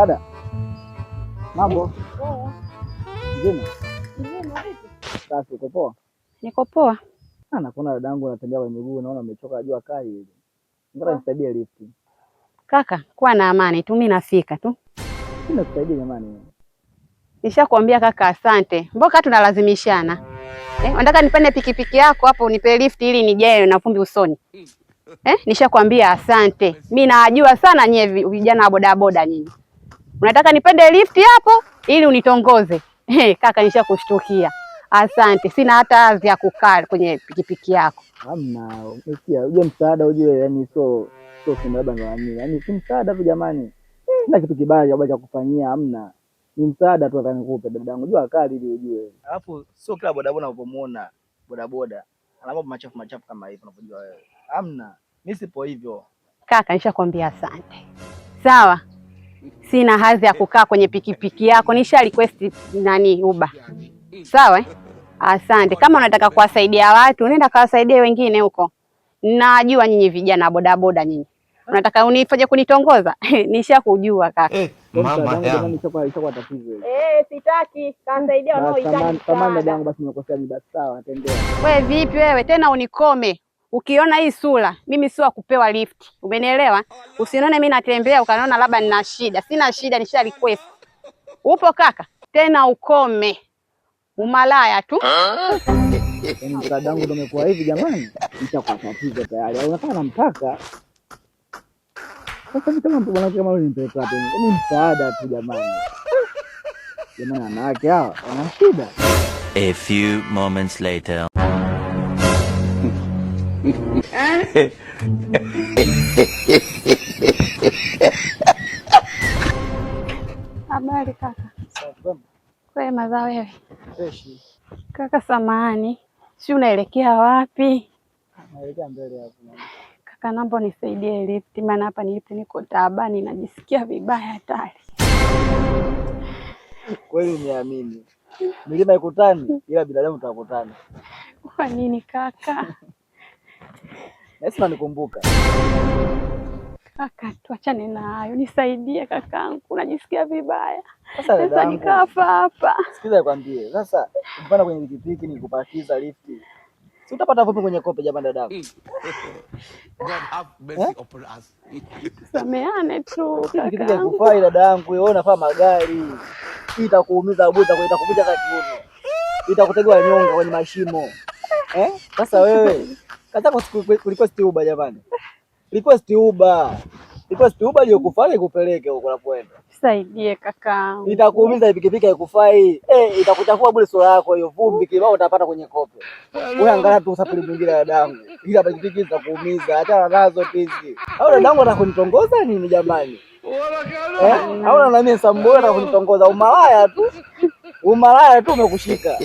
Dada, mambo? Mzima? Safi, uko poa? Niko poa. Ah, nakuona dadangu anatembea kwa miguu, naona umechoka, jua kali hili. Nataka nisaidie lifti. Kaka, kuwa na amani tu, mimi nafika tu. Sina kusaidia jamani. Nishakwambia kaka, asante. Mbona tunalazimishana? Eh, unataka nipande pikipiki yako hapo unipe lift ili nijae na vumbi usoni? Eh, nishakwambia asante. Mimi najua sana nyie vijana wa bodaboda nyinyi. Unataka nipande lift hapo ili unitongoze? Eh, kaka nishakushtukia. Asante. Sina hata hadhi ya kukaa kwenye pikipiki yako. Hamna, umesikia? Ujue msaada ujue, yani sio sema labda ndo nini. Yaani si msaada tu jamani. Sina kitu kibaya labda cha kufanyia, hamna. Ni msaada tu nataka nikupe dadangu. Jua kali ili ujue. Alafu sio kila bodaboda unapomuona bodaboda ana mambo machafu machafu kama hivyo unavyojua wewe. Hamna. Mimi sipo hivyo. Kaka, nishakwambia asante. Sawa. Sina hadhi ya kukaa kwenye pikipiki yako. Nisha request nani Uber. Sawa eh? Asante. Kama unataka kuwasaidia watu, nenda kawasaidia wengine huko. Najua nyinyi vijana bodaboda nyinyi. Unataka unifanye kunitongoza? Nishakujua kaka. Kwa Mama msaada wangu jamani, yangu. ishakuwa tatizo hili. Eh, sitaki. Kawasaidia Basi samahani dadangu, basi nimekosea mimi, basi sawa, natembea. We vipi wewe tena unikome. Ukiona hii sura, mimi si wa kupewa lift. Umenielewa? Usinione mimi natembea ukaniona labda nina shida. Sina shida, nisha request. Upo kaka? Tena ukome. Umalaya tu. Yaani msaada wangu ndio umekuwa hivi jamani, ishakuwa tatizo tayari. Au unataka nampaka sasa mimi kama mwanamke kama wewe nimpeleke wapi? Yaani msaada tu jamani. Jamani, wanawake hawa wana shida. A few moments later. Habari kaka. Kwema za wewe? Fresh. Kaka samahani, si unaelekea wapi? Naelekea mbele hapo. Kaka, naomba unisaidie lift, maana hapa nilipo niko taabani, najisikia vibaya hatari. Kweli niamini. Milima ikutani ila binadamu tutakutana. Kwa nini kaka? Nahisi unanikumbuka. Kaka, tuachane na hayo, nisaidie kakangu, najisikia vibaya. Sasa Sasa dadangu, nikafa hapa. sikiza nikwambie. Sasa ukipanda kwenye pikipiki nikupakiza lifti. Si utapata vumbi kwenye kope jamani dadangu. God have mercy upon us. Tusameane tu Pikipiki kakangu. haikufai dadangu, wewe unafaa magari. Hii itakuumiza bure, itakuvunja ka kiuno. Itakutegea nyonga kwenye mashimo. Eh? Sasa wewe kaza request Uber jamani. Request Uber. Request Uber iliyokufaa ikupeleke huko unapoenda. Nisaidie kakangu. Itakuumiza pikipiki haikufai. Eh, itakuchafua bure sura yako hiyo vumbi kibao utapata kwenye kope. Wewe angalia tu usafiri mwingine dadangu. Ila pikipiki zitakuumiza. Achana nazo hizi. Au dadangu anataka kunitongoza nini jamani? Eh? Au na mimi Samboi anataka kunitongoza umalaya tu. Umalaya tu umekushika.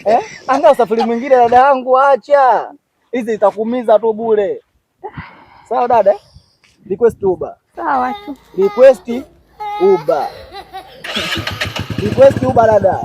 Eh? Angalia usafiri mwingine dadangu, acha. Hizi itakuumiza tu bure. Sawa dada? Eh? Request Uber. Sawa tu. Request Uber. Request Uber dada.